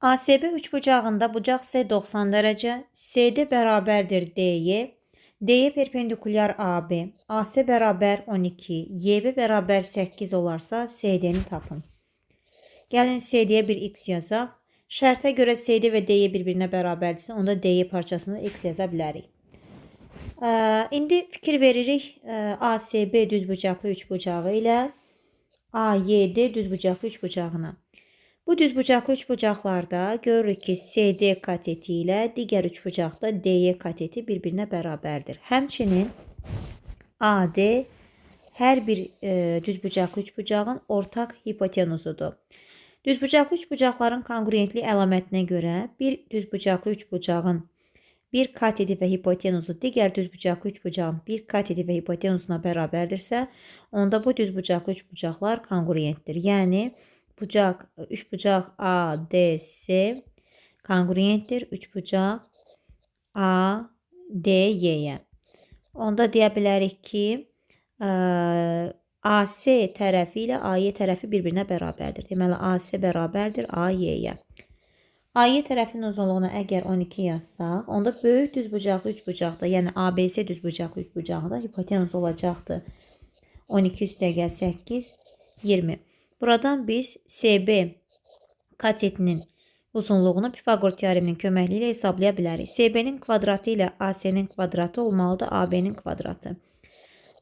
ASB üçbucağında bucaq S 90 dərəcə, CD bərabərdir DY, DY perpendikulyar AB, AC bərabər 12, YB bərabər 8 olarsa CD-ni tapın. Gəlin CD-yə bir X yazaq. Şərtə görə CD və DY bir-birinə bərabərdirsə, onda DY parçasını X yaza bilərik. İndi fikir veririk ASB düzbucaqlı üçbucağı ilə AYD düzbucaqlı üçbucağına. Bu düzbucaqlı üçbucaqlarda görürük ki, CD kateti ilə digər üçbucaqda DY kateti bir-birinə bərabərdir. Həmçinin AD hər bir düzbucaqlı üçbucağın ortaq hipotenuzudur. Düzbucaqlı üçbucaqların konqruentlik əlamətinə görə bir düzbucaqlı üçbucağın bir kateti və hipotenuzu digər düzbucaqlı üçbucağın bir kateti və hipotenuzuna bərabərdirsə, onda bu düzbucaqlı üçbucaqlar konqruentdir. Yəni, üçbucaq ADC konqruentdir üçbucaq ADY-yə. Onda deyə bilərik ki, AC tərəfi ilə AY tərəfi bir-birinə bərabərdir. Deməli, AC bərabərdir AY-yə. AY tərəfinin uzunluğuna əgər 12 yazsaq, onda böyük düzbucaqlı üçbucaqda, yəni ABC düzbucaqlı üçbucağında hipotenuz olacaqdır. 12 üstəgəl 8, 20. Buradan biz SB katetinin uzunluğunu Pifaqor teoreminin köməkliyi ilə hesablaya bilərik. SB-nin kvadratı ilə AC-nin kvadratı olmalıdır AB-nin kvadratı.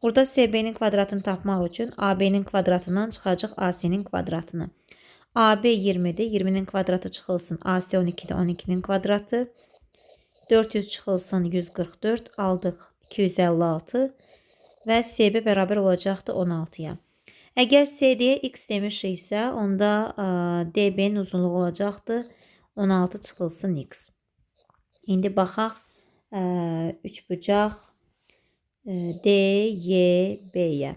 Burada SB-nin kvadratını tapmaq üçün AB-nin kvadratından çıxacaq AC-nin kvadratını. AB 20-dir. 20-nin kvadratı çıxılsın. AC 12-dir. 12-nin kvadratı. 400 çıxılsın 144. Aldıq 256 və SB bərabər olacaqdır 16-ya. Əgər CD-yə x demişiksə, onda DB-nin uzunluğu olacaqdır 16 çıxılsın x. İndi baxaq üçbucaq DYB-yə.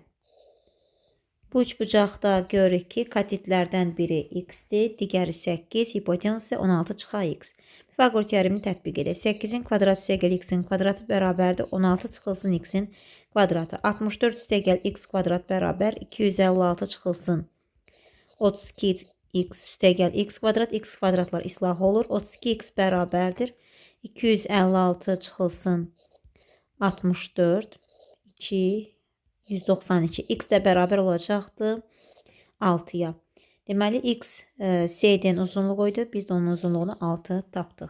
Bu üçbucaqda görürük ki, katetlərdən biri x-dir, digəri 8, hipotenuz isə 16 çıxa x. Pifaqor teoremini tətbiq edək. 8-in kvadratı üstəgəl x-in kvadratı bərabərdir 16 çıxılsın x-in kvadratı. 64 üstəgəl x kvadrat bərabər 256 çıxılsın 32 x üstəgəl x kvadrat, x kvadratlar islah olur. 32x bərabərdir 256 çıxılsın 64, 2, 192. X də bərabər olacaqdır 6-ya. Deməli, x CD-nin uzunluğu idi. Biz də onun uzunluğunu 6 tapdıq.